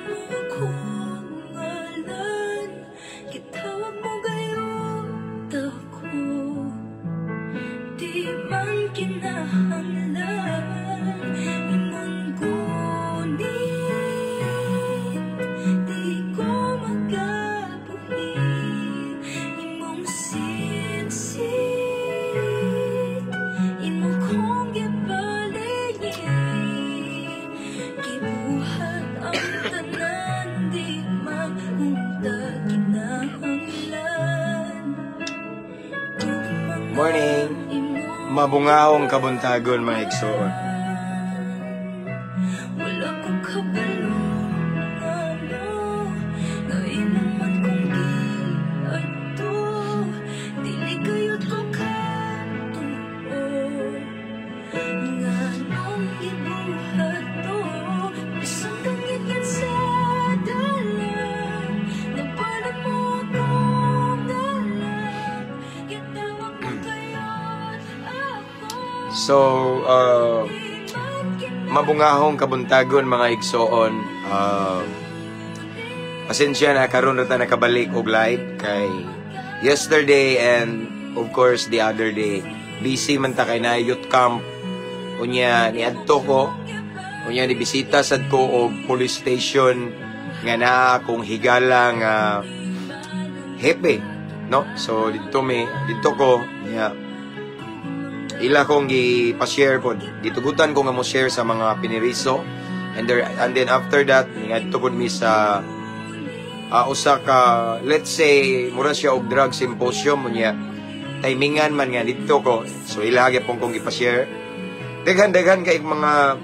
mo akong ngalan. Gitawag mo gayud ako. Di man kinahanglan imong gunit. Di ko makabuhi imong sinsik. Imo kong gipaligid. Gibuhat ang tanan. Di man unta kinahanglan. Morning. Mabungahong kabuntagon, mga igsoon. Wala ko kabalo ngano nga imo man kong giadto. Dili gayud ko katuo nganong gibuhat to. Bisan kangit sa dalan, nabalan mo akong ngalan. Gitawag mo gayud ako. So, mabungahong kabuntagon, mga igsoon. Pasensya na, karon ra ta nakabalik og live kay yesterday and of course the other day busy man ta kay na youth camp. Unya niadto ko, unya ni bisita sad ko og police station nga naa akong higala nga hepe, no? So didto mi, didto ko nya ila kong gi-pa-share pod. Gitugutan ko nga mo share sa mga piniriso. And then after that, ngadto pod mi sa usa ka, let's say, mura siya og drug symposium. Unya timingan man nga didto ko. So ila gyapon kong gipa-share. Daghan-daghan kay mga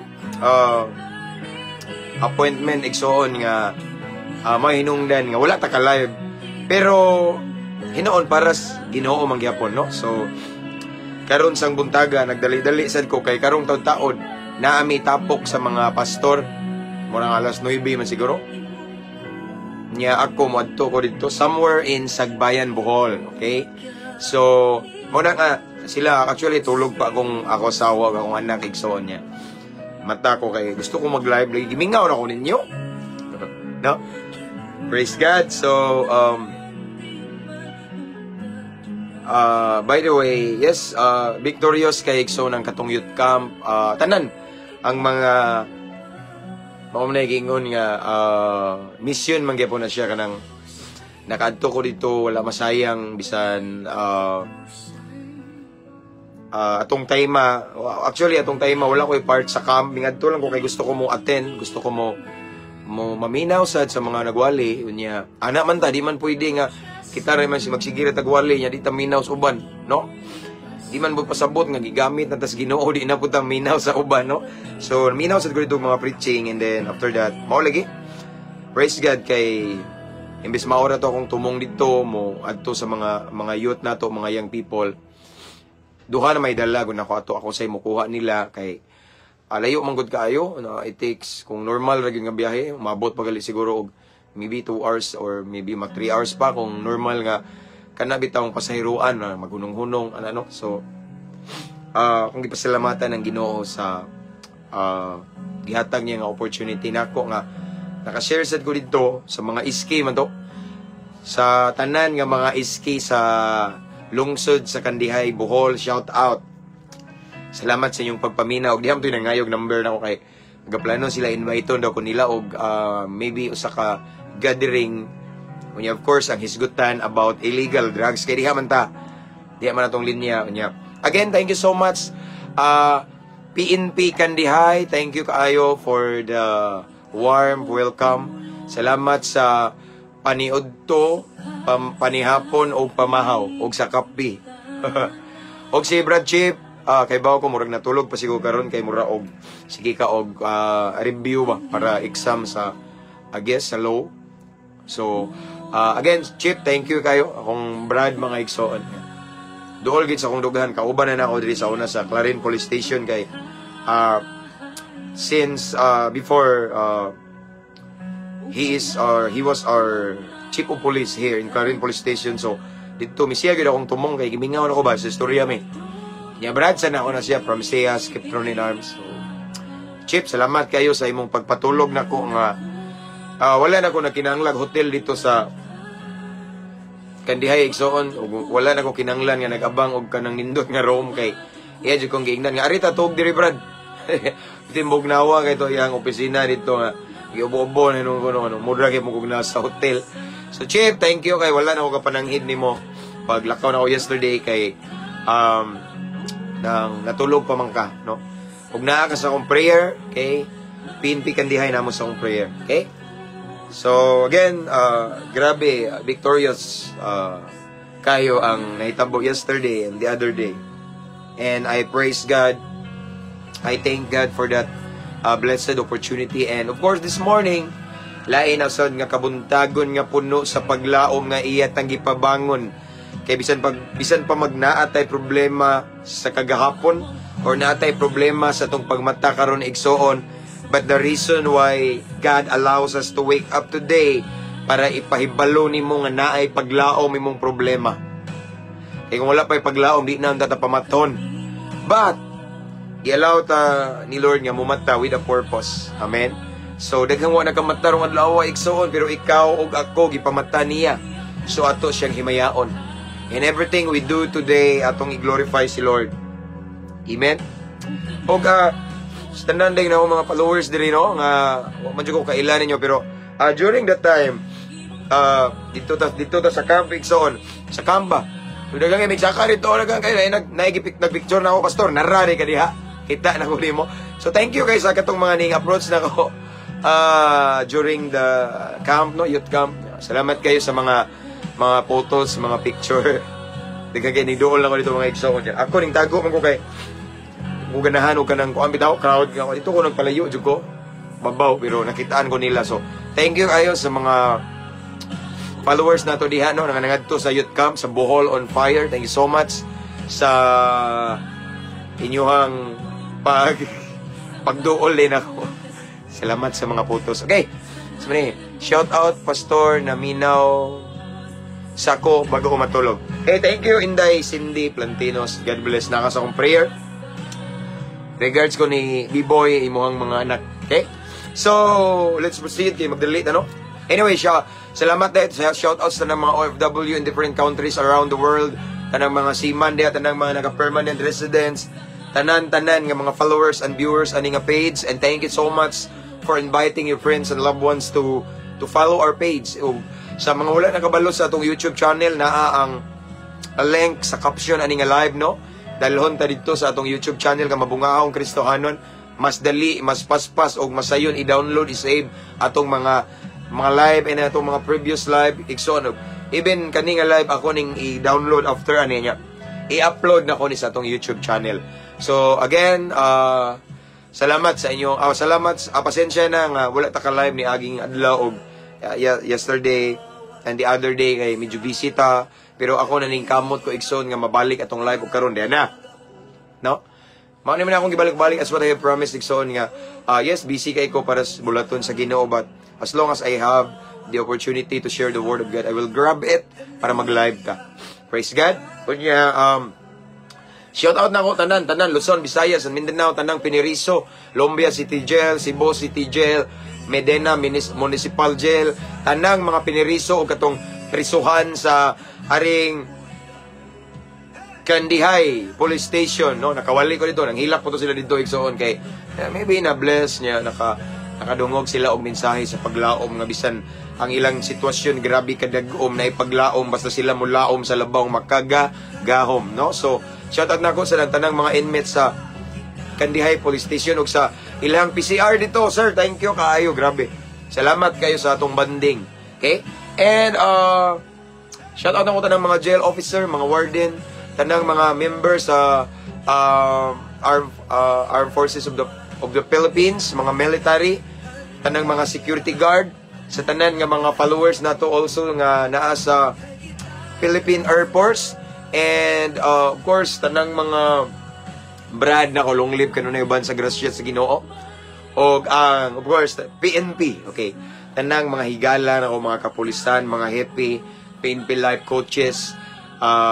appointment, igsoon, nga mga hinungdan nga wala ta ka live. Pero hinoon para Ginoo man gyapon, no? So karon sang buntaga nagdali-dali sad ko kay karong taud-taod naa mi tapok sa mga pastor. Murang alas 9 man siguro. Nya ako moadto ko didto somewhere in Sagbayan, Bohol, okay? So mo na nga sila, actually tulog pa akong ako asawa ug akong anak, igsoon niya. Mata ko kay gusto ko mag-live lagi, gimingaw na ko ninyo. No? Praise God. So by the way, yes, victorious kay igsoon ang katong youth camp. Tanan ang mga mao man giingon nga mission man gyapon na siya kanang nakaadto ko dito, wala masayang bisan atong time. Actually, atong time wala ko part sa camp, mingadto lang ko kay gusto ko mo attend, gusto ko mo mo maminaw sad sa mga nagwali. Unya ana man ta, di man pwede nga kita ra man si magsige ra tagwali nya di ta minaw sa uban, no? Di man mo pasabot nga gigamit na tas Ginoo, di na pud ta minaw sa uban, no? So minaw sad ko dito mga preaching and then after that mao lagi, praise God kay imbes mao ra to akong tumong dito mo adto sa mga youth nato, mga young people, duha na may dala gud nako ato ako say mukuha nila kay layo man gud kaayo, no? It takes, kung normal ra gyud nga biyahe, umabot pa gali siguro og maybe 2 hours or maybe mag 3 hours pa kung normal nga kana bitawng pasahiruan na maghunong-hunong ano, no? So kung gipasalamatan ng Ginoo sa gihatag niya nga opportunity nako nga naka-share sad ko dito sa mga iski man to, sa tanan nga mga iski sa lungsod sa Kandihay, Bohol. Shout out. Salamat sa inyong pagpaminaw. Og diha mo nangayog number nako kay nagaplano sila, invite daw ko nila og maybe usa ka gathering. Unya of course ang hisgutan about illegal drugs kay diha man ta. Diha man atong linya unya. Again, thank you so much, PNP Kandihay, thank you kaayo for the warm welcome. Salamat sa paniudto, panihapon o pamahaw og sa kape. Og si Brad Chip, kay bawo ko murag natulog pa siguro karon kay mura og sige ka og review ba para exam sa, I guess, sa law. So again, Chip, thank you kayo akong Brad, mga igsoon. Duol gid sa akong dughan kauban na nako diri sa una sa Clarin Police Station kay since before he is our he was our chief of police here in Clarin Police Station. So didto mi siya gyud akong tumong kay gimingaw na ko ba sa istorya mi. Nya Brad sa nako na siya from Sias Kiptronin Arms. So Chip, salamat kayo sa imong pagpatulog nako nga Wala na ko nagkinahanglag hotel dito sa Kandihay, igsoon, ug wala na ko kinahanglan nga nag-abang og kanang nindot nga room kay iya jud kong giingnan nga ari ta tuog diri, brad. Timbog nawa kay to iyang opisina dito nga giubo-ubo na nung kuno ano mura kay mo kog nasa hotel. So Chief, thank you kay wala na ko kapananghid nimo paglakaw na ko yesterday kay nang natulog pa man ka, no? Ug naa ka sa akong prayer, okay? PNP Kandihay namo sa akong prayer, okay? So again, grabe, victorious kayo ang nahitabo yesterday and the other day. And I praise God. I thank God for that blessed opportunity. And of course, this morning, lain na sad nga kabuntagon nga puno sa paglaom nga iya tang gipabangon. Kay bisan pa magnaa tay problema sa kagahapon or naa tay problema sa atong pagmata karon, igsoon, but the reason why God allows us to wake up today para ipahibalo nimo nga naay paglaom imong problema. Kay kung wala pa'y paglaom, di na ta pamaton. But gi-allow ta ni Lord nga mumata with a purpose. Amen. So daghang wa nakamata rong adlaw, igsoon, pero ikaw ug ako gipamata niya. So ato siyang himayaon. In everything we do today, atong i-glorify si Lord. Amen. Og tanan din na ako mga followers diri, no, nga wa man jud ko kaila ninyo, pero during that time dito ta sa camp, igsoon, sa kamba. So daghang may saka dito, daghang kayo nag naigipik nagpicture na ako, "Pastor, narari ka diha. Kita na ko nimo." So thank you kay sa katong mga ning approach na ko during the camp, no, youth camp. Salamat kayo sa mga photos, mga picture. Daghang kay niduol na ko dito, mga igsoon. Ako ning tago man ko kay kung ganahan og kanang kuan bitaw, crowd nga ko dito ko nagpalayo jud ko babaw, pero nakitaan ko nila. So thank you kayo sa mga followers nato diha, no, nga nangadto sa youth camp sa Bohol on Fire. Thank you so much sa inyuhang pagduol din ako. Salamat sa mga photos. Okay, so mani, shout out, Pastor, naminaw sako bago ko matulog. Hey, thank you, Inday Cindy Plantinos. God bless na ka sa akong prayer. Regards ko ni B-Boy, imuhang mga anak. Okay? So, let's proceed kay mag-delete, ano? Anyway, siya, salamat dahil sa shout outs sa mga OFW in different countries around the world, tanang mga seaman diha, tanang mga naka-permanent residents, tanan-tanan nga mga followers and viewers ani nga page, and thank you so much for inviting your friends and loved ones to follow our page. Ug sa mga wala nakabalo sa atong YouTube channel, naa ang a link sa caption ani nga live, no? Dalhon ta didto sa atong YouTube channel nga Mabungaong Kristohanon. Mas dali, mas paspas og masayon i-download, i-save atong mga live and atong mga previous live, igsoon. Og even kani nga live, ako ning i-download after ani niya. I-upload na ko ni sa atong YouTube channel. So again, salamat sa inyo. Salamat, pasensya na nga wala ta ka live ni aging adlaw og yesterday and the other day kay medyo busy ta, pero ako na ning kamot ko, igsoon, nga mabalik atong live og karon na. No? Mao ni man akong gibalik-balik as what I have promised, igsoon, nga yes, busy kay ko para sa bulaton sa Ginoo, but as long as I have the opportunity to share the word of God, I will grab it para mag-live ka. Praise God. Unya, shout out na ako tanan, tanan Luzon, Visayas, and Mindanao, tanang Piniriso, Lumbia City Jail, Cebu City Jail, Medena Municipal Jail, tanang mga Piniriso o katong prisuhan sa aring Kandihay Police Station, no? Nakawali ko dito, nanghilak po to sila dito, igsoon, kay maybe na bless niya, nakadungog sila og mensahe sa paglaom nga bisan ang ilang sitwasyon grabe kadag-om na ipaglaom, basta sila mulaom sa labaw makaga gahom, no? So shout out nako sa tanang mga inmates sa Kandihay Police Station ug sa ilang PCR dito, sir. Thank you kaayo, grabe. Salamat kayo sa atong banding. Okay? And shout out nako tanang mga jail officer, mga warden, tanang mga members sa Armed Forces of the Philippines, mga military, tanang mga security guard, sa tanan nga mga followers nato also nga naa sa Philippine Air Force and of course tanang mga brad na ko, long live kanunay uban sa grasya sa Ginoo. Og ang of course PNP, okay, tanang mga higala na ko, mga kapulisan, mga hepe, PNP life coaches,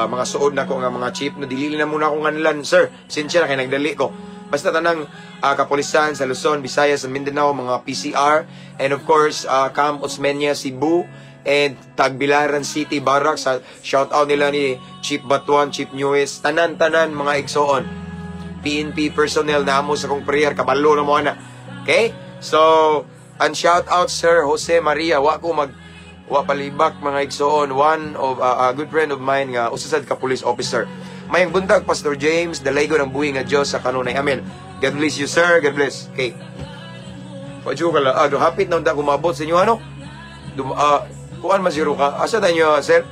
mga suod na ko nga mga chief, no, dili na muna akong nganlan, sir, pasensya na kay nagdali ko. Basta tanang kapulisan sa Luzon, Visayas, and Mindanao, mga PCR, and of course, Camp Osmeña, Cebu, and Tagbilaran City Barracks. Shout out nila ni Chief Batuan, Chief Newes, tanan-tanan mga igsoon. PNP personnel na mo sa kong prayer, kabalo na mo ana. Okay? So, and shout out Sir Jose Maria, wa ko mag wa palibak, mga igsoon, one of a good friend of mine nga usa sad ka police officer. Maayong buntag, Pastor James, dalaygon ang buhi nga Dios sa kanunay. Amen. God bless you, sir. God bless. Okay. Wa ka la, hapit na unta kumabot sa inyo ano? Kuan man zero ka. Asa tayo, sir?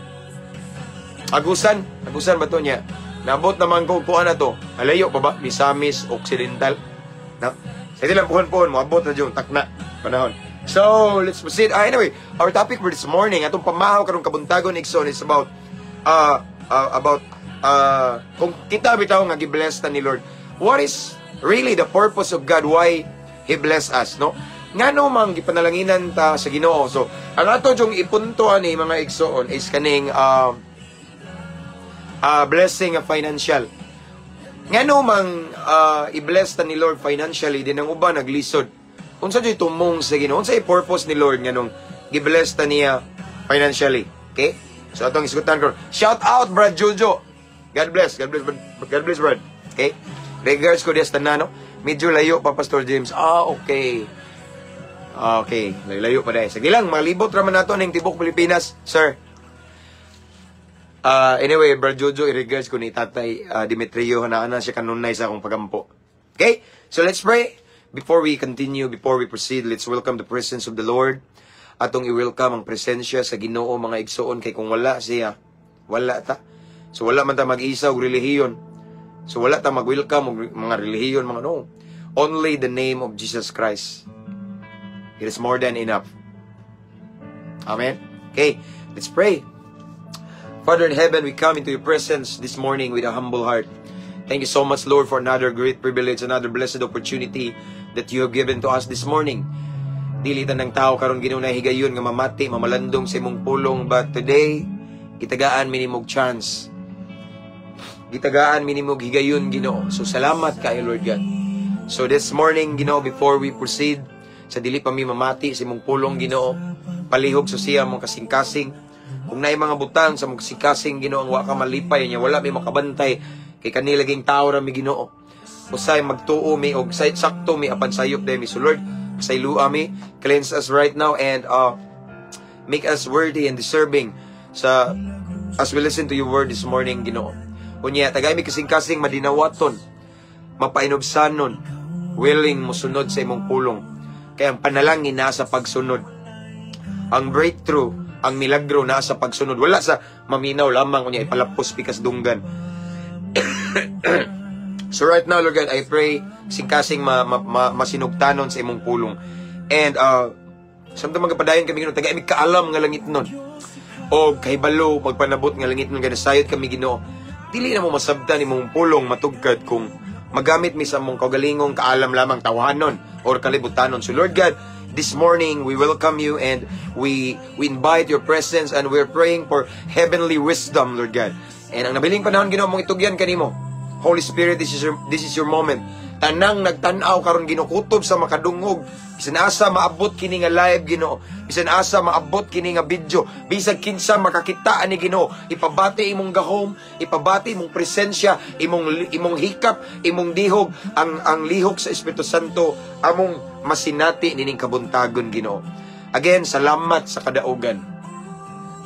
Agusan, Agusan ba to niya? Nabot naman ko kuan na to. Alayo pa ba? Misamis Occidental. Na? Sa lang puhon-puhon, moabot na jud takna panahon. So, let's proceed. Anyway, our topic for this morning, atong pamahaw karong kabuntagon, igsoon, is about kung kita bitaw nga gi-bless ta ni Lord. What is really the purpose of God, why He bless us, no? Ngano mang gipanalanginan ta sa Ginoo? So, ang ato jung ipunto ani, mga igsoon, is kaning blessing of financial. Ngano mang i-bless ta ni Lord financially din ang uban naglisod? Unsa jud tumong sa Ginoo? Unsa purpose ni Lord nganong gi-bless ta niya financially? Okay? So atong isgutan ko. Shout out, Brad Jojo. God bless. God bless. Brad. God bless, Brad. Okay? Regards ko diya sa tanan, no? Medyo layo pa, Pastor James. Ah, okay. Okay, layo pa dahil. Sige lang, malibot raman nato ning tibok Pilipinas, sir. Anyway, Brad Jojo, i-regards ko ni Tatay Demetrio, na siya kanunay sa akong pagampo. Okay? So let's pray. Before we continue, before we proceed, let's welcome the presence of the Lord. Atong i-welcome ang presensya sa Ginoo, mga igsoon, kay kung wala siya, wala ta. So wala man ta mag-isa og relihiyon. So wala ta mag-welcome og mga relihiyon, mga no. Only the name of Jesus Christ. It is more than enough. Amen. Okay, let's pray. Father in heaven, we come into your presence this morning with a humble heart. Thank you so much, Lord, for another great privilege, another blessed opportunity that you have given to us this morning. Dili tanang tao karon, Ginoo, na higayon nga mamati, mamalandong sa imong pulong, but today gitagaan mi nimog chance. Gitagaan mi nimog higayon, Ginoo. So salamat kaayo, Lord God. So this morning, Ginoo, before we proceed, sa dili pa mi mamati sa imong pulong, Ginoo, palihog sa siya mong kasing-kasing. Kung naay mga butang sa mong kasing-kasing, Ginoo, ang wa ka malipay niya, wala mi makabantay kay kanilaging tao ra mi, Ginoo. Usay magtuo mi og sakto mi apan sayop day mi. So Lord, pasaylua mi, cleanse us right now and make us worthy and deserving sa as we listen to your word this morning, Ginoo. Unya, tagay mi kasing-kasing madinawaton, mapainubsanon, willing mosunod sa imong pulong. Kaya ang panalangin nasa pagsunod. Ang breakthrough, ang milagro nasa pagsunod. Wala sa maminaw lamang unya ipalapos pikas dunggan. So right now, Lord God, I pray singkasing masinugtanon sa imong pulong. And samtang magapadayon kami, Ginoo, tagai mi kaalam nga langit nun. O kahibalo magpanabot nga langit nun, sayot kami, Ginoo. Dili na mo masabtan imong pulong matugkad kung magamit mi sa among kaugalingong kaalam lamang, tawahanon or kalibutanon. So Lord God, this morning we welcome you and we invite your presence and we're praying for heavenly wisdom, Lord God. And ang nabiling panahon, Ginoo, mong itugyan kanimo. Holy Spirit, this is your moment. Tanang nagtan-aw karon, ginukutob sa makadungog. Bisan asa maabot kini nga live, Ginoo. Bisan asa maabot kini nga video. Bisag kinsa makakita ani, Ginoo, ipabati imong gahom, ipabati imong presensya, imong hikap, imong dihog, ang lihok sa Espiritu Santo among masinati nining kabuntagon, Ginoo. Again, salamat sa kadaugan.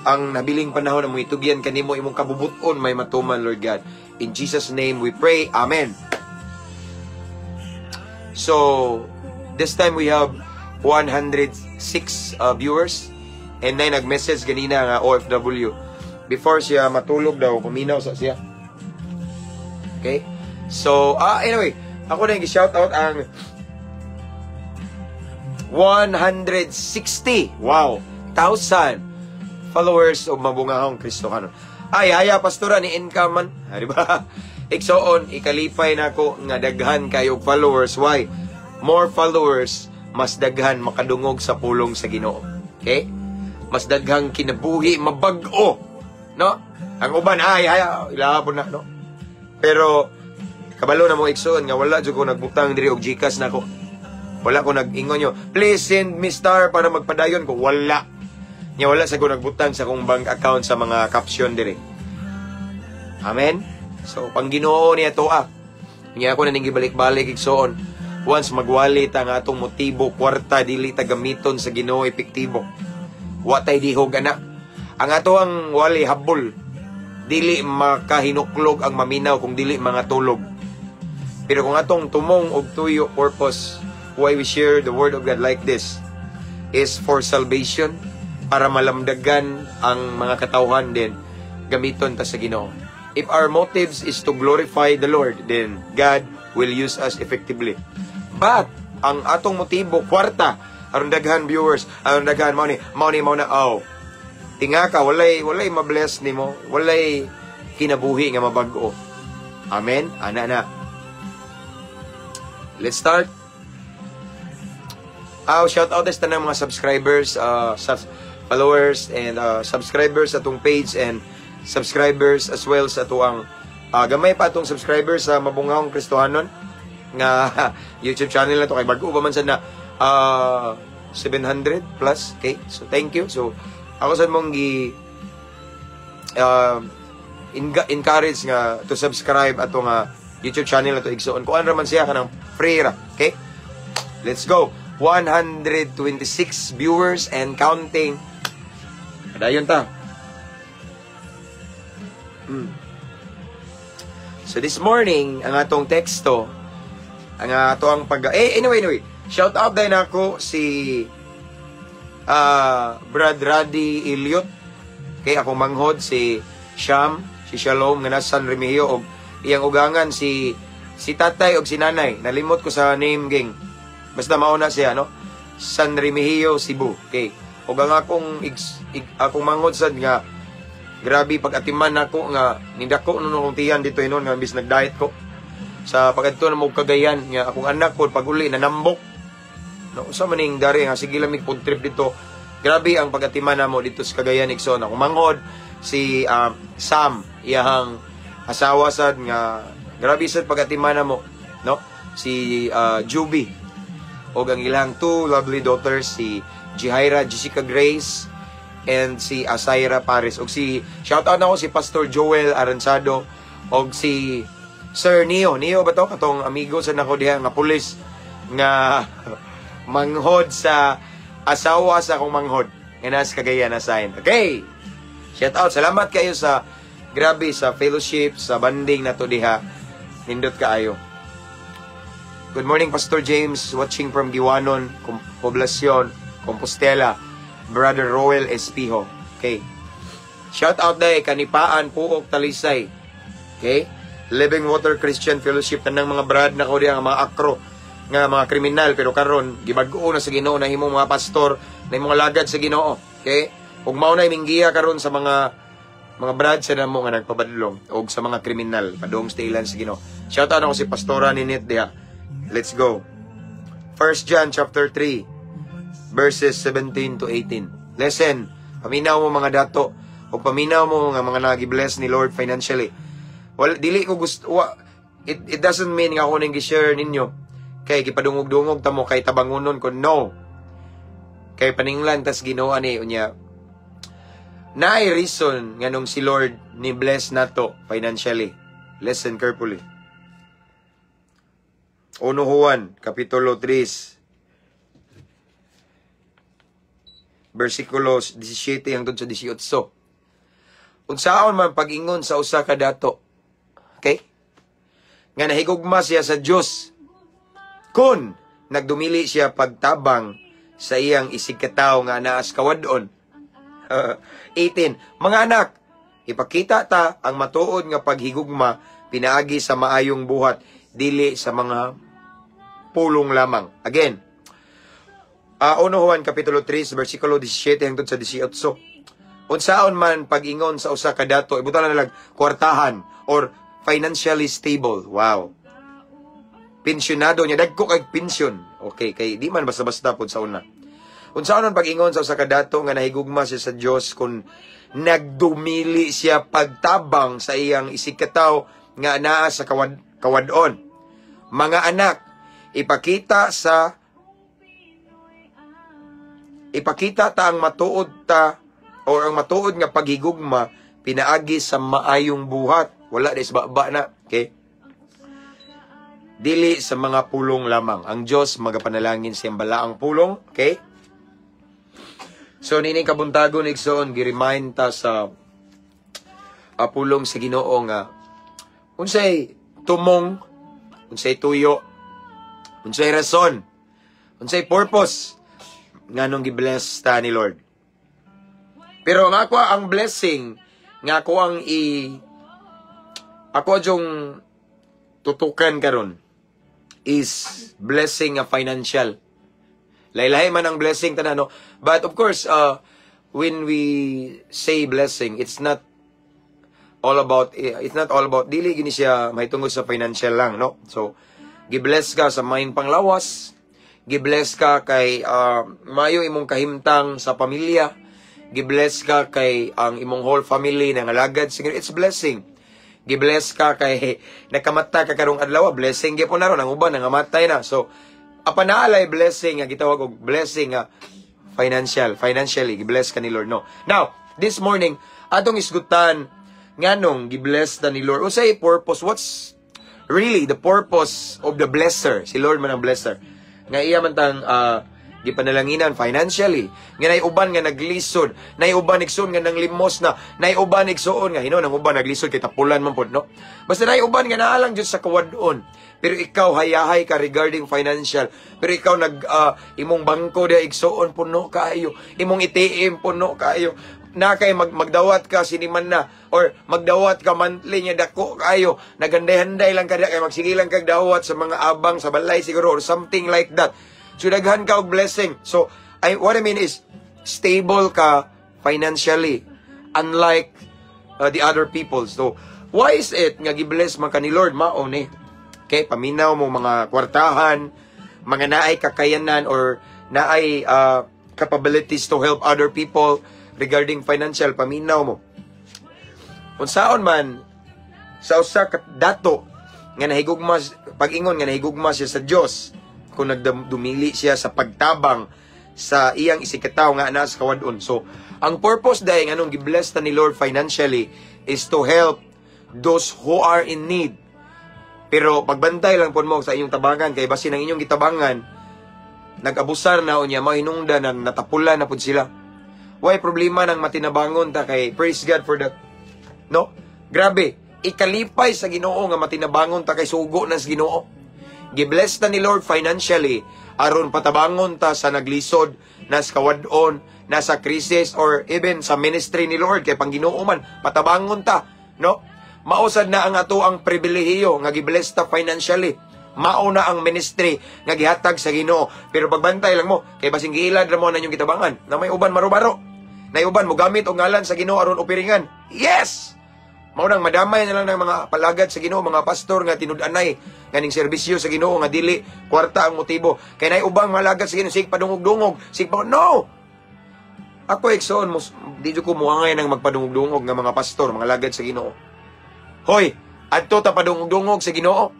Ang nabiling panahon among itugyan kanimo, imong kabubuton may matuman, Lord God. In Jesus' name we pray. Amen. So, this time we have 106 viewers and 9 nag-message ganina nga OFW. Before siya matulog daw, kuminaw sa siya. Okay? So, anyway, ako na yung shout out ang 160, wow, thousand followers of Mabungahong Kristohanon. Ay, haya, pastora ni income man. Ah, di ba? Igsoon, ikalipay nako nga daghan kayo followers. Why? More followers, mas daghan makadungog sa pulong sa Ginoo. Okay? Mas daghang kinabuhi mabag-o. No? Ang uban, ay, ay, ilahapon na, no? Pero, Kabalo na mo, igsoon, nga wala jud ko nagbutang diri og GCash nako. Wala ko nag-ingon nyo, "Please send me star para magpadayon ko." Wala. Nya wala sa ko nagbutang sa akong bank account sa mga caption diri. Amen? So, pang Ginoo niya to ah. Nya ako na ning gibalik-balik, igsoon. Once magwali ta nga atong motibo kwarta, dili ta gamiton sa Ginoo epektibo. Wa tay dihog ana. Ang ato ang wali habol. Dili makahinuklog ang maminaw kung dili mga tulog. Pero kung atong tumong og tuyo, purpose why we share the word of God like this is for salvation, para malamdagan ang mga katawhan din, gamiton ta sa Ginoo. If our motives is to glorify the Lord, then God will use us effectively. But ang atong motibo kwarta, aron daghan viewers, aron daghan mao ni, mao ni, mao na, oh. Tinga ka, walay mabless nimo, walay kinabuhi nga mabag-o. Amen? Ana na. Let's start. Ah, shout out sa tanang mga subscribers, followers and subscribers sa atong page and subscribers as well sa atuang gamay pa atong subscribers sa Mabungahong Kristohanon nga YouTube channel na to kay bag-o pa man sad na, 700 plus. Okay? So thank you. So ako sad mong gi encourage nga to subscribe ato nga YouTube channel na to, igsoon. Kuan ra man siya, kanang free ra. Okay? Let's go. 126 viewers and counting. Padayon ta. So this morning, ang atong teksto, ang ato ang pag... Eh, anyway. Shout out din ako si Brad Radi Eliot. Okay, akong manghod si Sham, si Shalom nga nasa San Remigio og iyang ugangan si tatay og si nanay. Nalimot ko sa name, gang. Basta mauna siya, no? San Remigio, Cebu. Okay. Og ang akong manghod sad nga grabe pag-atiman nako nga nidako no akong tiyan dito hinon nga imbis nag-diet ko. Sa pagadto na mo Cagayan nga akong anak ko pag uli nanambok. No, usa man ning dari nga sige lamig food trip dito. Grabe ang pag-atiman namo dito sa Cagayan, igsoon. Akong manghod si Sam, iyahang asawa sad nga grabe sad pag-atiman namo, no? Si Juby og ang ilang two lovely daughters, si Jihaira Jessica Grace and si Asaira Paris. Og si shout out na ako si Pastor Joel Aranzado og si Sir Neo. Neo ba to? Katong amigo sa nako diha nga pulis nga manghod sa asawa sa akong manghod nga nasa Cagayan na sign. Okay. Shout out. Salamat kayo sa grabe sa fellowship, sa bonding nato diha. Nindot kaayo. Good morning, Pastor James, watching from Guiwanon, Poblacion, Compostela. Brother Roel Espijo. Okay. Shout out day Kanipaan, Puok, Talisay. Okay? Living Water Christian Fellowship, tanang mga brad na ko diha nga mga akro nga mga kriminal pero karon gibag-o na sa Ginoo, nahimong mga pastor, nahimong alagad sa Ginoo. Okay? Ug mao na imong giya karon sa mga brad sa namo nga nagpabadlong og sa mga kriminal padung sa ilan sa Ginoo. Shout out ako si Pastora Ninit diha. Let's go. 1 John chapter 3 verses 17 to 18. Listen, paminaw mo, mga dato o paminaw mo nga mga nagi-bless ni Lord financially. Well, dili ko gusto wa, it doesn't mean nga ako ning gi-share ninyo kay gipadungog-dungog ta mo kay tabangunon ko, no. Kay paninglan tas Ginoo ani unya naay reason nganong si Lord ni bless nato financially. Listen carefully. 1 Juan, Kapitulo 3, versikulo 17 hangtod sa 18. Unsaon man pag-ingon sa usa ka dato, okay, nga nahigugma siya sa Dios kun nagdumili siya pagtabang sa iyang isigkatawo nga naa sa kawad-on? 18. Mga anak, ipakita ta ang matuod nga paghigugma pinaagi sa maayong buhat, dili sa mga pulong lamang. Again, 1 Juan Kapitulo 3, versikulo 17 hangtod sa 18. Unsaon man pag-ingon sa usa ka dato, ibutan na lang kwartahan or financially stable. Wow. Pensyonado niya, dagko kay pensyon. Okay, kay di man basta-basta pod sa una. Unsaon man pag-ingon sa usa ka dato nga nahigugma siya sa Dios kung nagdumili siya pagtabang sa iyang isigkatawo nga naa sa kawad kawadon. Mga anak, ipakita ta ang matuod ta or ang matuod nga paghigugma pinaagi sa maayong buhat. Wala des baba na. Okay? Dili sa mga pulong lamang. Ang Diyos magapanalangin sa iyang balaang pulong. Okay? So, nining kabuntagon, igsoon, gi-remind ta sa pulong sa Ginoo nga unsay tumong, unsay tuyo, unsay rason, unsay purpose nganong gi-bless ta ni Lord. Pero ang ako ang blessing nga ako ang i ako yung tutukan karon is blessing nga financial. Laylahi man ang blessing tanan, no? But of course, when we say blessing, it's not all about, dili gini siya mahitungod sa financial lang, no? So, gi-bless ka sa main panglawas, gi-bless ka kay mayo imong kahimtang sa pamilya, gi-bless ka kay ang imong whole family nangalagad. Siguro it's blessing. Gi-bless ka kay nakamata ka karong adlaw, blessing gyapon na ron. Ang uban nangamatay na. So, apan naalay blessing nga gitawag og blessing nga financial, financially gi-bless ka ni Lord, no? Now, this morning, atong isgutan nganong gi-bless ta ni Lord. Unsay purpose? What's really the purpose of the blesser? Si Lord man ang blesser. Nga iya man tang gipanalanginan financially. Nga nay uban nga naglisod, nay uban, igsoon, nga nanglimos na, nay uban, igsoon, nga hinuon ang uban naglisod kay tapulan man pod, no? Basta nay uban nga naa lang jud sa kawadon. Pero ikaw hayahay ka regarding financial. Pero ikaw nag imong bangko dia, igsoon, puno kaayo. Imong ATM puno kaayo. Na kay magdawat ka siniman na or magdawat ka monthly niya dako kaayo. Naganday-handay lang ka kay magsige lang kag dawat sa mga abang sa balay siguro or something like that. So daghan ka og blessing. So what I mean is stable ka financially unlike the other people. So why is it nga gi-bless man ka ni Lord mao ni? Okay, paminaw mo mga kwartahan, mga naay kakayanan or naay capabilities to help other people regarding financial, paminaw mo. Unsaon man sa usa ka dato nga nahigugma, pag-ingon nga nahigugma siya sa Dios, kung nagdumili siya sa pagtabang sa iyang isigkatawo nga naa sa kawadon? So, ang purpose dahil anong gi-bless ta ni Lord financially is to help those who are in need. Pero pagbantay lang po mo sa inyong tabangan kay basin ang inyong gitabangan nag-abusar na unya mahinungdan na natapulan na pud sila. Why problema ng matinabangon ta kay praise God for that. No? Grabe, ikalipay sa Ginoo nga matinabangon ta kay sugo na sa Ginoo. Gibless ta ni Lord financially aron patabangon ta sa naglisod, nas kawadon, nasa crisis or even sa ministry ni Lord kay pang Ginoo man, patabangon ta, no? Mausad na ang ato ang pribilehiyo nga gibless ta financially. Mao na ang ministry nga gihatag sa Ginoo. Pero pagbantay lang mo kay basin giilad ra mo na inyong gitabangan na may uban marubaro. Nay uban mo gamit og ngalan sa Ginoo aron opiringan. Yes! Mao nang madamay na lang ng mga palagad sa Ginoo, mga pastor nga tinud-anay nga ning serbisyo sa Ginoo nga dili kwarta ang motibo. Kay nay ubang malagad sa Ginoo sig padungog-dungog, sig pa no. Ako, igsoon, mo di jud ko muangay ng magpadungog-dungog nga mga pastor, mga lagad sa Ginoo. Hoy, adto ta padungog-dungog sa Ginoo.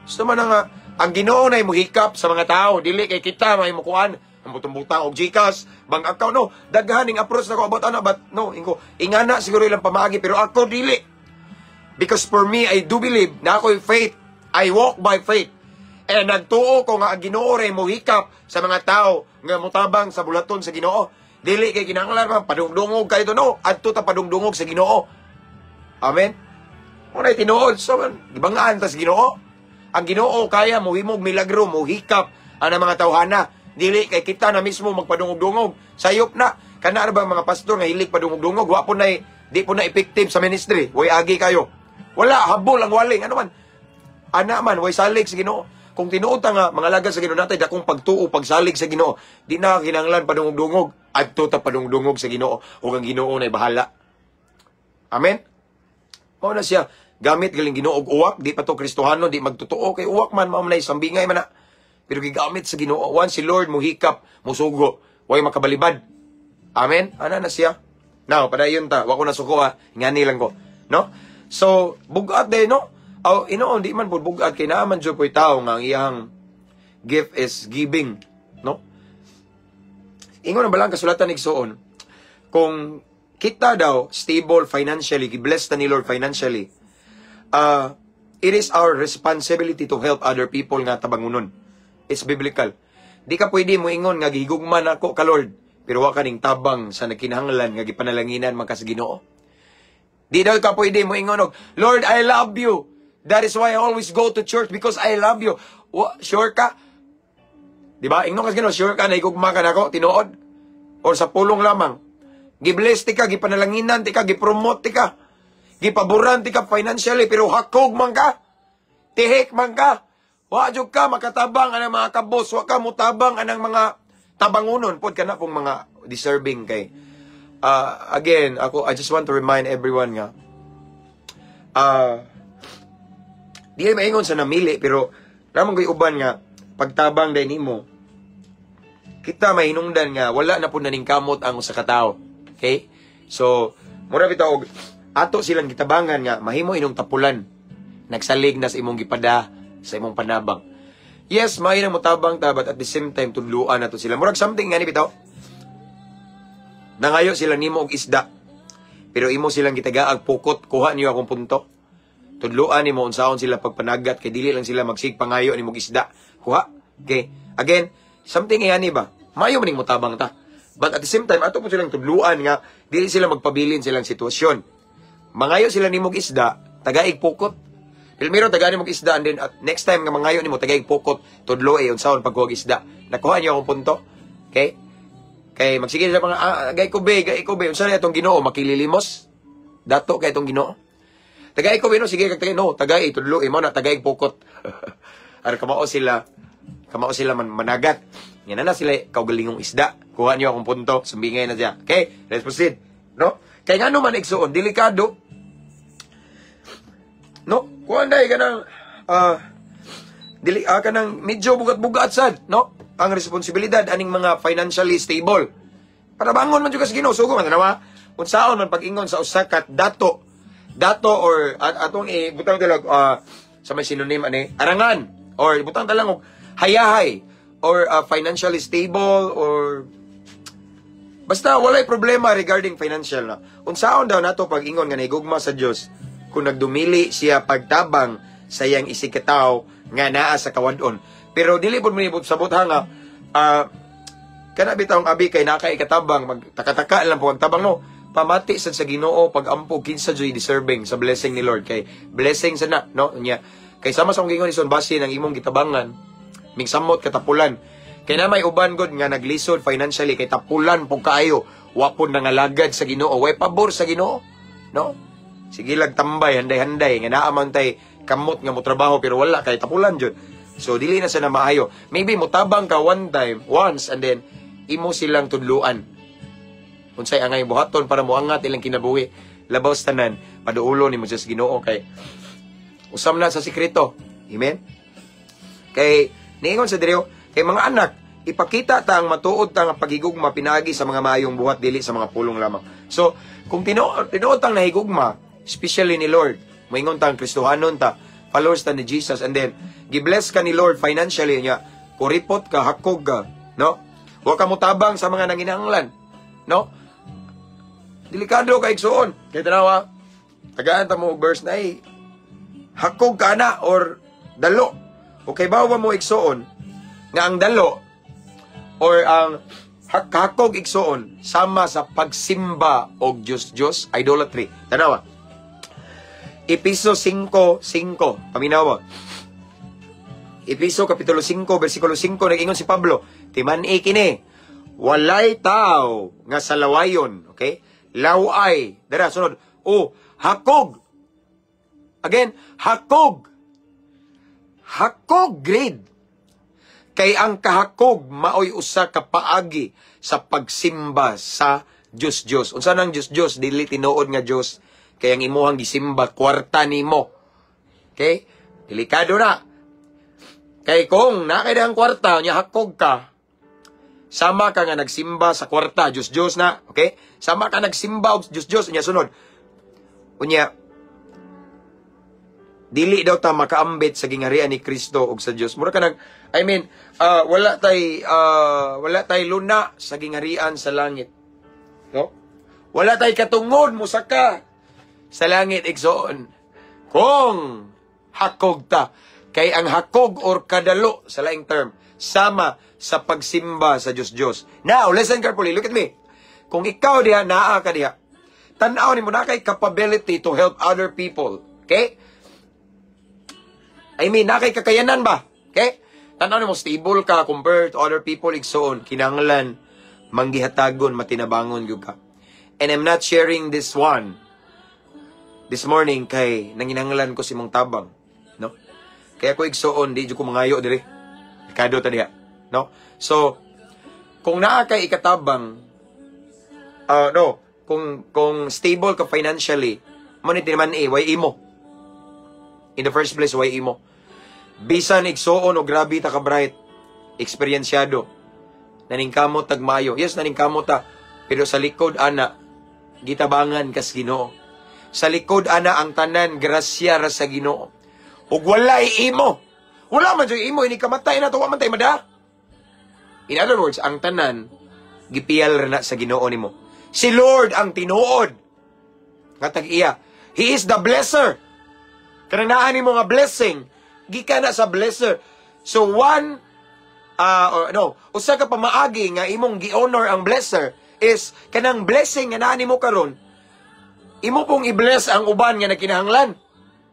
Gusto man na nga ang Ginoo na muhikap sa mga tao, dili kay kita may mukuan ang butang-butang og GCash, bank account, no. Daghan ning approach nako about ana, but no, ingo, ingana siguro ilang pamaagi, pero ako dili. Because for me, I do believe na ako'y faith. I walk by faith. And nagtuo ko nga ang Ginoo ray mohikap sa mga tao nga motabang sa bulaton sa Ginoo. Dili kay kinahanglan man padungdungog kayo, no. Adto ta padungdungog sa Ginoo. Amen. Unay tinuod so man, gibangaan ta sa Ginoo. Ang Ginoo kaya mohimog milagro, mohikap ang mga tawhana. Dili kay kita na mismo magpadungog-dungog. Sayop na. Kana ra ba mga pastor nga hilig padungog-dungog, wa po na di po na effective sa ministry. Way agi kayo. Wala habol ang waling ano man. Ana man way salig sa Ginoo. Kung tinuod ta nga mga lagad sa Ginoo, natay dakong pagtuo, pagsalig sa Ginoo, di na kinahanglan padungog-dungog. Adto ta padungdungog sa Ginoo ug ang Ginoo nay bahala. Amen. Mao na siya gamit galing Ginoo og uwak, di pa to Kristohano, di magtotoo kay uwak man mao man nay sambingay man na. Pero gigamit sa Ginoo, once si Lord muhikap, musugo, way makabalibad. Amen. Ana na siya. Now, padayon ta, wa ko na suko ha. Ngani lang ko. No? So, bugat day, no? Aw, inoon, di man pud bugat kay naa man jud po'y tao nga ang iyang gift is giving, no? Ingon ang balang kasulatan, igsuon, kung kita daw stable financially, gi-bless ta ni Lord financially, it is our responsibility to help other people nga tabangunon. It's biblical. Di ka pwede mo ingon nga gihigugma nako ka, Lord, pero wa ka ning tabang sa nagkinahanglan nga gipanalanginan man ka sa Ginoo. Di daw ka pwede mo ingon og, "Lord, I love you. That is why I always go to church, because I love you." Wa, sure ka? Di ba? Ingnon ka sa Ginoo, sure ka na higugma ka nako, tinuod? Or sa pulong lamang? Gibless ti ka, gipanalanginan ti ka, gipromote ti ka. Gipaboran ti ka financially, pero hakog man ka. Tihik man ka. Wa jud ka makatabang anang mga kabos, wa ka mutabang anang mga tabangunon pod kana pong mga deserving kay again, ako, I just want to remind everyone nga di ay maingon sa namili, pero ramang ko'y uban nga pagtabang dahil nimo, kita mahinungdan nga wala na po naning kamot ang usa ka tawo. Okay? So, mura bitaw og ato silang gitabangan nga mahimo inong tapulan. Nagsalig na sa imong gipada sa imong panabang. Yes, maayo nang motabang ta, but at the same time tudluan nato sila. Murag something nga ni bitaw. Nangayo sila nimo og isda. Pero imo silang gitagaag pukot, kuha niyo akong punto. Tudluan nimo unsaon sila pagpanagat kay dili lang sila magsigpangayo nimo og isda. Kuha. Okay. Again, something ingani ba? Maayo man ning motabang ta. But at the same time, ato po silang tudluan nga dili sila magpabilin silang sitwasyon. Mangayo sila nimo og isda, tagaig pukot. Primero tagaan nimo og isda and then at next time nga mangayo nimo, tagaig pukot, tudlo eh unsaon pagkuha og isda. Nakuha niyo akong punto? Okay? Kay magsige sila mga gay ko be, gay ko be, unsa na itong Ginoo makililimos? Dato kay itong Ginoo. Tagay ko be, no, sige kag tagay, no, tagay tudlo eh mo na tagaig pukot. Ar kamao sila man managat. Yan na sila kaugalingong isda. Kuha niyo akong punto, sumbingay na siya. Okay, let's proceed. No? Kay ngano man, igsuon, delikado. No? Kuha na kanang dili kanang medyo bugat-bugat sad, no? Ang responsibilidad aning mga financially stable. Para bangon man jud ka sa Ginoo, sugo man tanawa. Unsaon man pag-ingon sa usa ka dato, dato or atong ibutang talag sa may synonym ani, arangan or ibutang talang og hayahay or financially stable or basta walay problema regarding financial na. Unsaon daw nato pag-ingon nga nahigugma sa Dios kung nagdumili siya pagtabang sa iyang isigkatawo nga naa sa kawadon? Pero dili pud mo sabot ha nga kana bitawng abi kay naa kay katabang, magtaka-taka lang po tabang, no. Pamati sad sa Ginoo pag-ampo kinsa joy deserving sa blessing ni Lord, kay blessing sa na, no, nya kay sama sa akong gingon ison, base ng imong gitabangan mingsamot katapulan. Kay na may uban god nga naglisod financially kay tapulan pug kaayo, wa pud nangalagad sa Ginoo, way pabor sa Ginoo, no. Sige lag tambay, handay-handay nga naa man tay kamot nga mo trabaho, pero wala kay tapulan jud. So dili na sa na maayo. Maybe motabang ka one time, once, and then imo silang tudluan unsay angay buhaton para moangat ilang kinabuhi. Labaw sa tanan, paduulo nimo sa Ginoo kay usam na sa sikreto. Amen. Kay niingon sa diriyo, kay mga anak, ipakita ta ang matuod ta nga paghigugma pinaagi sa mga maayong buhat, dili sa mga pulong lamang. So, kung tinuod tinuod tang nahigugma, especially ni Lord, moingon tang Kristohanon ta, followers ta ni Jesus, and then gibless ka ni Lord financially niya, kuripot ka, hakog ka, no? Wa ka motabang sa mga nanginahanglan, no? Delikado kay, igsuon. Kay tanawa, tagaan ta mo og verse na eh, hakog ka na or dalo. Okay ba mo, igsuon, nga ang dalo or ang hakog, igsuon, sama sa pagsimba og Diyos Diyos, idolatry. Tanawa. Episo 5:5. Paminawa. Episo kapitulo 5 versikulo 5, nag-ingon si Pablo, timan-i kini, walay tao nga salawayon, okay? Laway, dara sunod. O hakog. Again, hakog. Hakog grade. Kay ang kahakog maoy usa ka paagi sa pagsimba sa Diyos Diyos. Unsa nang Diyos Diyos? Dili tinuod nga Diyos. Kay ang imuhang gisimba kwarta nimo. Okay? Delikado na. Kay kung naa kay ang kwarta, nya hakog ka, sama ka nga nagsimba sa kwarta, Diyos Diyos na, okay? Sama ka nagsimba og Diyos Diyos, unya sunod. Unya, Dili daw ta makaambit sa gingharian ni Kristo ug sa Dios. Mura ka nag, I mean, wala tay luna sa gingharian sa langit. No? Wala tay katungod musaka sa langit, igsoon, kung hakog ta. Kay ang hakog or kadalo sa laing term sama sa pagsimba sa Dios Dios. Now, listen carefully. Look at me. Kung ikaw diha, naa ka diha, tan-aw nimo na kay capability to help other people. Okay? I mean, naa kay kakayanan ba? Okay? Tan-aw nimo, stable ka compared to other people, igsoon. Kinahanglan manggihatagon, matinabangon gyud ka. And I'm not sharing this one this morning kay nanginahanglan ko sa imong tabang, no? Kaya ko, igsoon, di jud ko mangayo diri. Kado ta diha, no? So, kung naa kay ikatabang, no, kung stable ka financially, mo ni timan eh, way imo. In the first place, way imo. Bisan, igsoon, o grabe ta ka bright, eksperyensyado, naningkamot tag maayo. Yes, naningkamot ta, pero sa likod ana, gitabangan kas Ginoo. Sa likod ana, ang tanan grasya ra sa Ginoo. Ug walay imo. Wala man jud imo ini kamatay na to, wa man tay mada. In other words, ang tanan gipiyal ra na sa Ginoo nimo. Si Lord ang tinuod nga tag-iya. He is the blesser. Kanang naa nimo nga blessing, gikan na sa blesser. So one or no, usa ka pamaagi nga imong gi-honor ang blesser is kanang blessing nga naa nimo karon, imo pong i-bless ang uban nga nagkinahanglan.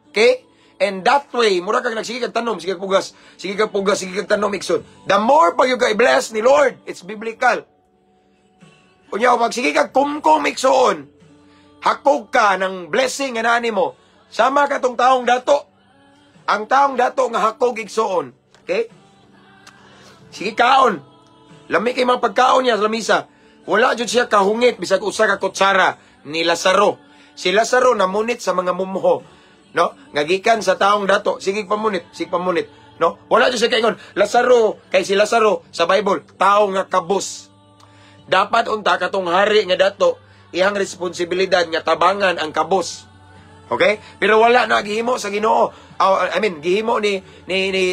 Okay? And that way, mura kag nagsige kag tanom, sige kag pugas, sige kag pugas, sige kag tanom, igsoon. The more pag ka i-bless ni Lord, it's biblical. Unya, magsige kag kumkum, igsoon, hakog ka ng blessing nga naa nimo. Sama ka tong taong dato. Ang taong dato nga hakog, igsoon. Okay? Sige kaon. Lami kay mga pagkaon niya sa lamisa. Wala jud siya kahungit bisag usa ka kutsara ni Lazaro. Si Lazaro namunit sa mga mumho, no? Nga gikan sa taong dato, sige pamunit, sige pamunit, no? Wala jud siya kaingon. Lazaro, kay si Lazaro sa Bible, tao nga kabus. Dapat unta katong hari nga dato, iyang responsibilidad nga tabangan ang kabus. Okay? Pero wala na gihimo sa Ginoo. Oh, I mean, gihimo ni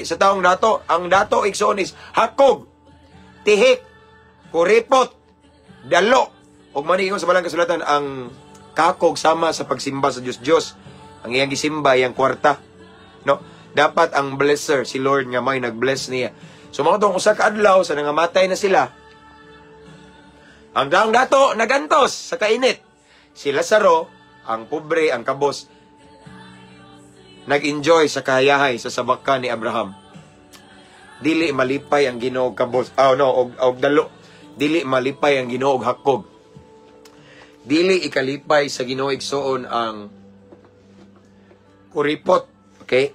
sa taong dato. Ang dato, igsoon, is hakog, tihik, kuripot, dalo. Ug man ingon sa balang kasulatan, ang kakog sama sa pagsimba sa Dios Dios. Ang iyang gisimba, iyang kwarta. No? Dapat ang blesser si Lord nga may nag-bless niya. So mao tong usa ka adlaw sa nangamatay na sila, ang taong dato nagantos sa kainit. Si Lazaro, ang pobre, ang kabos, nag-enjoy sa kahayahay sa sabaka ni Abraham. Dili malipay ang Ginoo og kabos. Oh no, og dalo. Dili malipay ang Ginoo og hakog. Dili ikalipay sa Ginoo, igsoon, ang kuripot. Okay?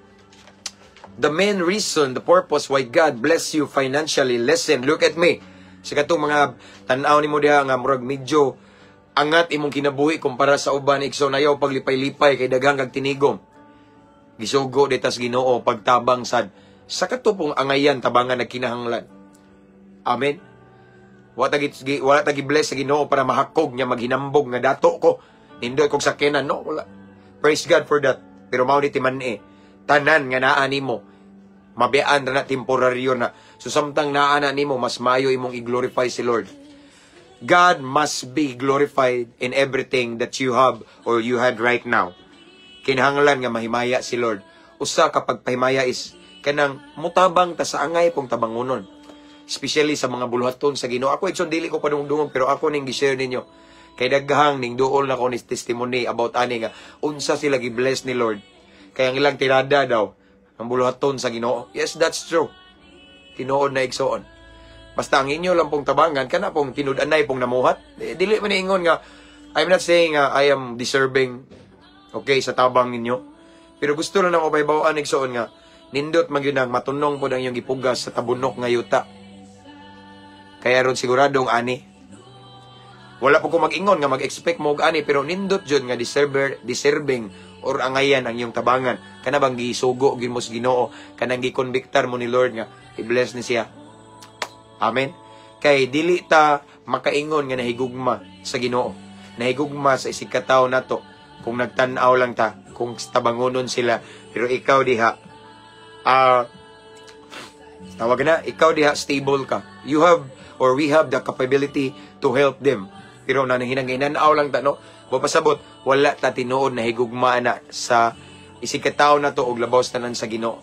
The main reason, the purpose why God bless you financially, listen, look at me. Sa katong mga tan-aw nimo diha nga murag medyo angat imong kinabuhi kumpara sa uban, igsoon, ayaw paglipay-lipay kay daghang kag tinigom. Gisugo ditas Ginoo pagtabang sad sa kato pong angayan, tabangan nagkinahanglan. Amen. Wala ta gi-bless sa Ginoo para mahakog niya, maghinambog nga dato ko. Nindoy kog sakyanan, no, wala. Praise God for that. Pero mao ni timan-i. Tanan nga naa nimo, mabiyaan ra na, temporaryo na. So samtang naa na nimo, mas maayo imong i-glorify si Lord. God must be glorified in everything that you have or you had right now. Kinahanglan nga mahimaya si Lord. Usa ka pagpahimaya is kanang mutabang ta sa angay pong tabangunon. Especially sa mga buluhaton sa Ginoo. Ako, igsoon, dili ko padungdungog, pero ako ning gi-share ninyo. Kay daghang ning duol na ko ni testimony about ani nga unsa sila gi-bless ni Lord. Kay ang ilang tirada daw ang buluhaton sa Ginoo. Yes, that's true. Tinuod na, igsoon. Basta ang inyo lang pong tabangan, kana pong tinud-anay pong namuhat. Eh, dili man ingon nga, I'm not saying nga I am deserving, okay, sa tabang ninyo. Pero gusto lang ako pahibaw-an, igsoon, nga nindot man gyud ang matunong pod ang inyong gipugas sa tabunok nga yuta. Kaya ron siguradong ani. Wala po ko mag-ingon nga mag-expect mo og ani, pero nindot jud nga deserving or angayan ang iyong tabangan. Kana bang gisugo gyud mo sa Ginoo, kanang gikonbiktar mo ni Lord nga i-bless ni siya. Amen. Kay dili ta makaingon nga nahigugma sa Ginoo, nahigugma sa isig katawo nato kung nagtan-aw lang ta. Kung tabangonon sila, pero ikaw diha, tawag na, ikaw diha, stable ka. You have or we have the capability to help them. Pero nanahinang lang ta, no? Wa pasabot, wala ta tinuod na higugma na sa isig ka tawo na to og labaw sa tanan sa Ginoo.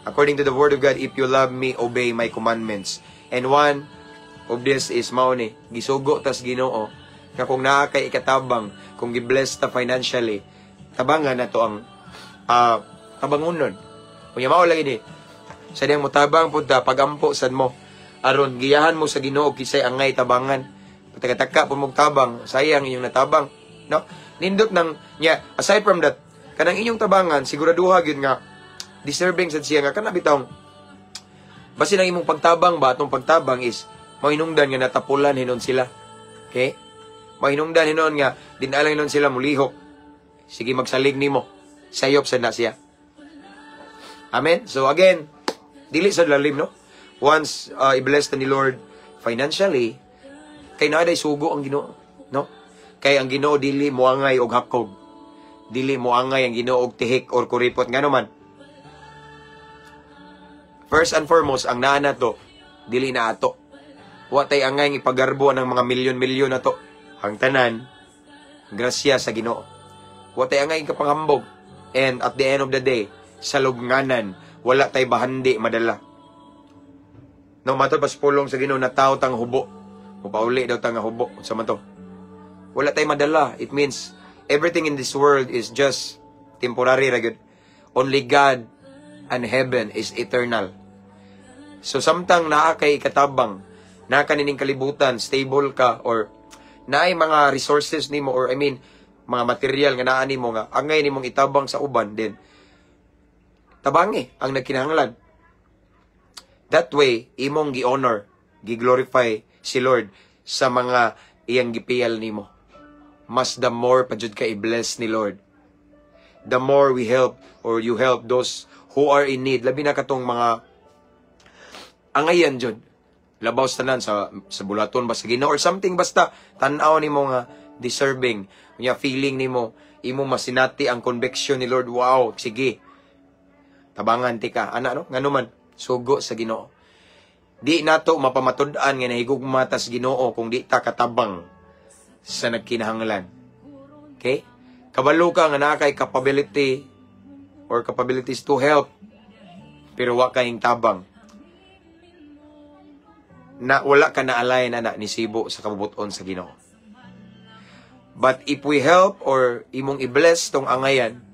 According to the word of God, "If you love me, obey my commandments." And one of this is mao ni, gisugo tas Ginoo nga kung naa kay ikatabang, kung gi-bless ta financially, tabangan na to ang tabangunon. Unya mao lagi ni, sa diyang motabang pud ta, pagampo sad mo aron giyahan mo sa Ginoo kisay angay tabangan. Pataka-taka pud mong tabang, sayang inyong natabang, no? Nindot nang nya. Aside from that, kanang inyong tabangan, siguraduha gyud nga deserving sad siya nga kana bitawng basin ang imong pagtabang ba, atong pagtabang is mahinungdan nga natapulan hinon sila. Okay? Mahinungdan hinon nga dinalang hinon sila mulihok. Sige, magsalig nimo. Sayop sad na siya. Amen? So again, dili sa lalim, no? Once i-bless na ni Lord financially, kay naa day sugo ang Ginoo, no? Kay ang Ginoo dili moangay og hakog. Dili moangay ang Ginoo og tihik or kuripot, ngano man. First and foremost, ang naa nato dili na ato. Wa tay angay ipagarbo ng mga milyon-milyon na to. Ang tanan, grasya sa Ginoo. Wa tay angay kapanghambog. And at the end of the day, sa lubnganan, wala tay bahandi madala. No, matod pas pulong sa Ginoo na tao tang hubo. Mupauli daw tang hubo. Unsa man to? Wala tay madala. It means everything in this world is just temporary ra gyud. Only God and heaven is eternal. So samtang naa kay katabang, naa ka nining kalibutan, stable ka or naay mga resources nimo or, I mean, mga material nga naa nimo nga angay nimong itabang sa uban, din tabangi ang nagkinahanglan. That way, imong gi-honor, gi-glorify si Lord sa mga iyang gipiyal nimo. Mas the more pa jud ka i-bless ni Lord. The more we help or you help those who are in need, labi na katong mga angayan jud. Labaw sa tanan sa bulaton ba sa Ginoo or something, basta tan-aw nimo nga deserving. Unya feeling nimo, imo masinati ang conviction ni Lord. Wow, sige. Tabangan ti ka. Ana, no? Ngano man, sugo sa Ginoo. Di nato mapamatud-an nga nahigugma tas Ginoo kung di ta katabang sa nagkinahanglan. Okay? Kabalo ka nga naa kay capability or capabilities to help pero wa kayong tabang. Na wala ka na align ana ni sibo sa kabubuton sa Ginoo. But if we help or imong i-bless tong angayan,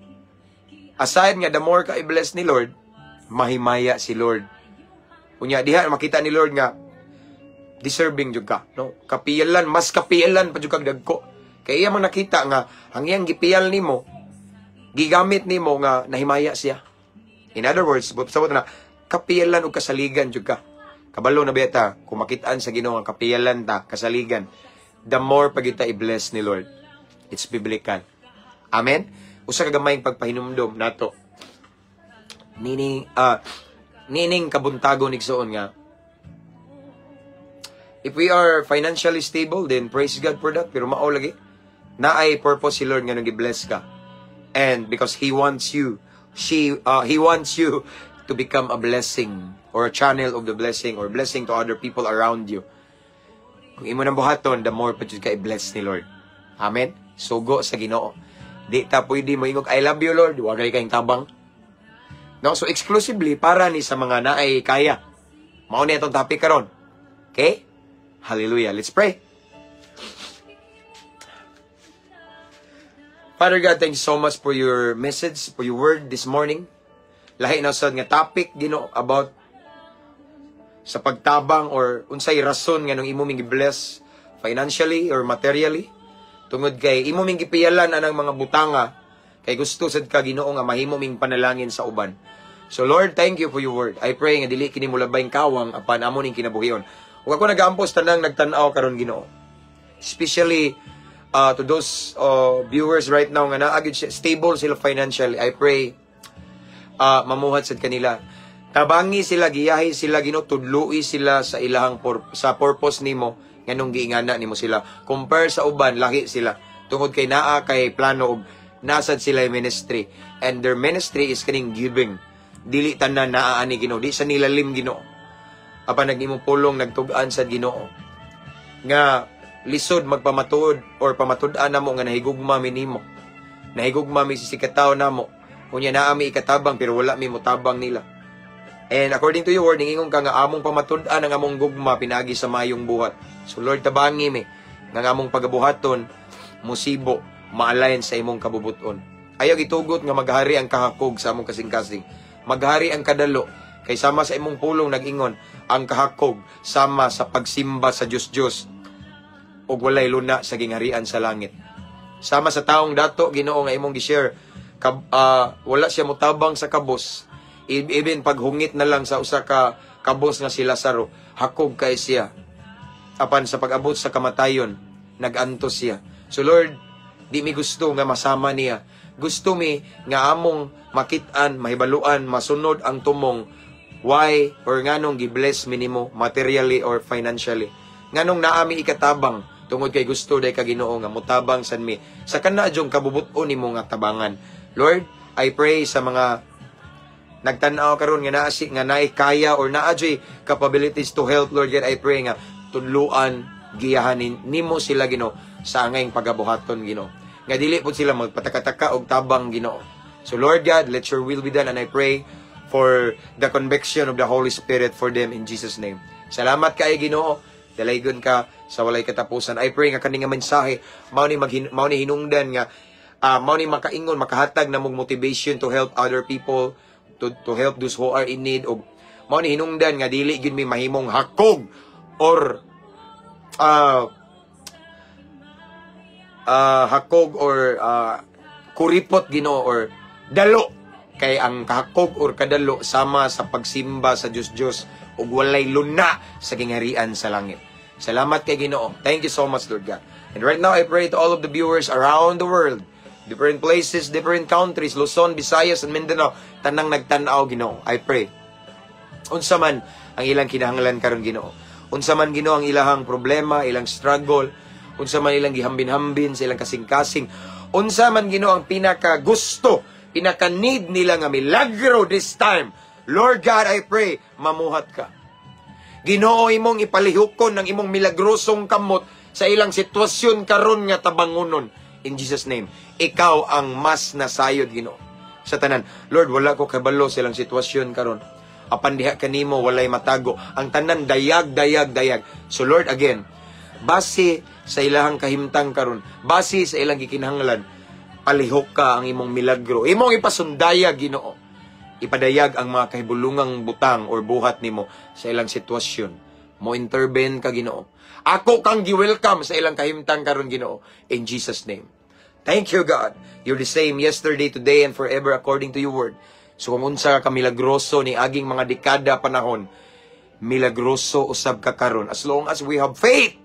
aside nga the more ka i-bless ni Lord, mahimaya si Lord. Unya diha makita ni Lord nga deserving jud ka, no? Kapiyalan, mas kapiyalan pa jud kag dagko. Kay iya man nakita nga ang iyang gipiyal nimo, gigamit nimo nga nahimaya siya. In other words, sabot na kapiyalan ug kasaligan jud ka. Kabalo na beta, kung makitaan sa Ginoo ang kapiyalan ta, kasaligan, the more pag kita i-bless ni Lord. It's biblical. Amen? Usa ka gamayng pagpahinumdom nato. Nining kabuntago igsuon nga if we are financially stable, then praise God for that. Pero mao lagi, naay purpose si Lord nga nang gi-bless ka. And because He wants you to become a blessing or a channel of the blessing or blessing to other people around you. Kung imo nang buhaton, the more pa jud ka i-bless ni Lord. Amen? Sugo sa Ginoo. Di ta pwede mo ingog, "I love you, Lord." Wa kay kayong tabang. No? So exclusively para ni sa mga naay kaya. Mao ni atong topic karon. Okay? Hallelujah. Let's pray. Father God, thank you so much for your message, for your word this morning. Lahi na sad nga topic, Ginoo, about sa pagtabang or unsay rason nga nung imo ming gi-bless financially or materially, tungod kay imo ming gipiyalan anang mga butanga kay gusto sad ka, Ginoo, nga mahimo ming panalangin sa uban. So Lord, thank you for your word. I pray nga dili kini mulabayng kawang apan amo ning kinabuhion. Ug ako nagaampo sa tanang nagtan-aw karon, Ginoo. Especially to those viewers right now nga naa gyud stable sila financially. I pray mamuhat sad kanila. Tabangi sila, giyahi sila, Ginoo, tudloi sila sa purpose nimo nganong giingana nimo sila. Compare sa uban, lahi sila. Tungod kay naa kay plano og Naa sad sila ministry and their ministry is kaning giving. Dili tanan naa ani, Ginoo, di sa nilalim, Ginoo. Apan nag imong pulong nagtug-an sa Ginoo nga lisod magpamatuod or pamatud-an namo nga nahigugma mi nimo. Nahigugma mi sa sikatawo namo. Unya naa mi ikatabang pero wala mi motabang nila. And according to your word, ningingon ka nga among pamatud-an ang among gugma pinaagi sa mayong buhat. So Lord, tabangi mi nga ang among pagabuhaton musibo, ma-align sa imong kabubuton. Ayaw gitugot nga maghari ang kahakog sa among kasing-kasing. Maghari ang kadalo kay sama sa imong pulong nag-ingon ang kahakog sama sa pagsimba sa Dios-Dios ug walay luna sa gingharian sa langit. Sama sa taong dato, Ginoo, nga imong gi-share, wala siya motabang sa kabos. Even paghungit na lang sa usa ka kabos nga si Lazaro, hakog kay siya. Apan sa pag-abot sa kamatayon, nag-antos siya. So Lord, di mi gusto nga masama niya. Gusto mi nga among makit-an, mahibaluan, masunod ang tumong why or nganong gi-bless mi nimo materially or financially. Nganong naa mi ikatabang tungod kay gusto day ka, Ginoo, nga mutabang san mi sa kana dyong kabubuton nimo nga tabangan. Lord, I pray sa mga nagtan-aw karon nga naa si nga naay kaya or naa juy capabilities to help, Lord God, I pray nga tudluan, giyahanin nimo sila, Ginoo, sa angayng pagabuhaton, Ginoo, nga dili pud sila magpatakataka og tabang, Ginoo. So Lord God, let your will be done and I pray for the conviction of the Holy Spirit for them in Jesus' name. Salamat kay Ginoo, dalaygon ka sa walay katapusan. I pray nga kani nga mensahe mao ni hinungdan nga mao ni makaingon, makahatag na mong motivation to help other people, to help those who are in need, og mao ni hinungdan nga dili gyud mi mahimong hakog or hakog or kuripot, Ginoo, or dalo, kay ang kahakog or kadalo sama sa pagsimba sa Dios Dios ug walay luna sa gingharian sa langit. Salamat kay Ginoo. Thank you so much, Lord God. And right now, I pray to all of the viewers around the world, different places, different countries, Luzon, Visayas, and Mindanao, tanang nagtan-aw, Ginoo. I pray. Unsa man ang ilang kinahanglan karon, Ginoo. Unsa man, Ginoo, ang ilahang problema, ilang struggle, unsa man ilang gihambin-hambin sa ilang kasing-kasing, unsa man, Ginoo, ang pinaka gusto, pinaka need nila nga milagro this time. Lord God, I pray, mamuhat ka. Ginoo, imong ipalihukon ng imong milagrosong kamot sa ilang sitwasyon karon nga tabangunon. In Jesus' name. Ikaw ang mas nasayod, Ginoo, sa tanan. Lord, wala ko kabalo sa ilang sitwasyon karon. Apan diha kanimo walay matago. Ang tanan dayag, dayag, dayag. So Lord, again, base sa ilahang kahimtang karon, base sa ilang gikinahanglan, palihok ka ang imong milagro. Imong ipasundaya, Ginoo. Ipadayag ang mga kahibulungang butang or buhat nimo sa ilang sitwasyon. Mo intervene ka, Ginoo. Ako kang gi-welcome sa ilang kahimtang karon, Ginoo, in Jesus' name. Thank you, God. You're the same yesterday, today, and forever according to your word. So kung unsa ka milagroso ni aging mga dekada panahon, milagroso usab ka karon. As long as we have faith,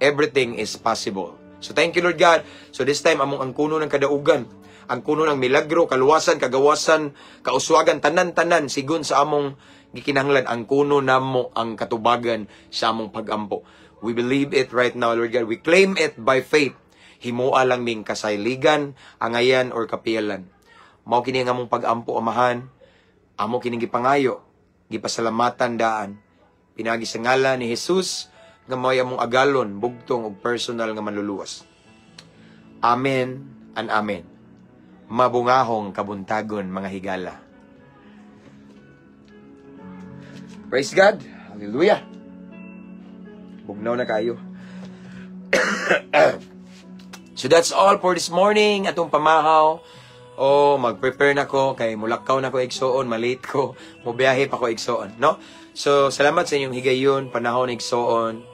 everything is possible. So thank you, Lord God. So this time, among ang kuno ng kadaugan, ang kuno ng milagro, kaluwasan, kagawasan, kauswagan, tanan-tanan, sigon sa among gikinahanglan, ang kuno namo ang katubagan sa among pagampo. We believe it right now, Lord God. We claim it by faith. Himoa lang ming kasayligan, angayan, or kapiyalan. Mao kini ang among pag-ampo, Amahan. Amo kining gipangayo, gipasalamatan daan. Pinagi sa ngalan ni Jesus nga mao'y among agalon, bugtong ug personal nga manluluwas. Amen and amen. Mabungahong kabuntagon, mga higala. Praise God. Hallelujah. Bugnaw na kayo. So that's all for this morning. Atong pamahaw. Oh, mag-prepare na ko kay mulakaw na ko, igsoon, malate ko, mobiyahe pa ko, igsoon, no? So salamat sa inyong higayon, panahon, igsoon.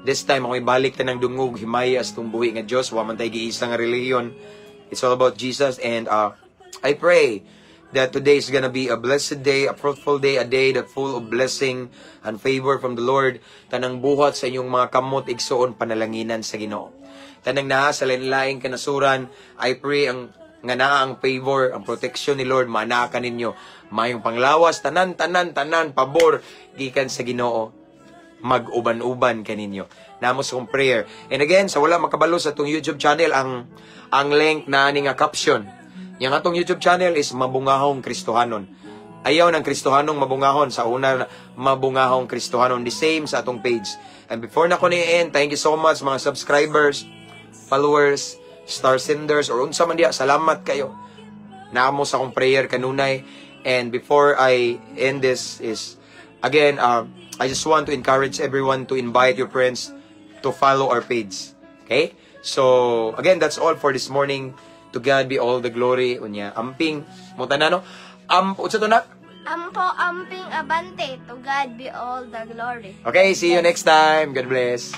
This time ako ibalik ta ng dungog himaya sa tong buhi nga Dios, wa man tay giisa nga relihiyon. It's all about Jesus and I pray that today is gonna be a blessed day, a fruitful day, a day that full of blessing and favor from the Lord. Tanang buhat sa inyong mga kamot, igsoon, panalanginan sa Ginoo. Tanang naa sa lain-laing kanasuran, I pray ang nga naa ang favor, ang protection ni Lord maanaa kaninyo. Mayong panglawas, tanan tanan tanan pabor gikan sa Ginoo mag-uban-uban kaninyo. Namo sa kong prayer. And again, sa wala makabalo sa atong YouTube channel, ang link na ani nga caption. Yang atong YouTube channel is Mabungahong Kristohanon. Ayaw ng Kristohanong mabungahon sa una, Mabungahong Kristohanon, the same sa atong page. And before na ko ni end, thank you so much, mga subscribers, followers, star senders or unsa man diya, salamat kayo. Naa mo sa akong prayer kanunay. And before I end this is again, I just want to encourage everyone to invite your friends to follow our page. Okay? So, again, that's all for this morning. To God be all the glory. Unya, amping mo tanan, no? Unsa to na? Ampo, amping, abante. To God be all the glory. Okay, see you next time. God bless.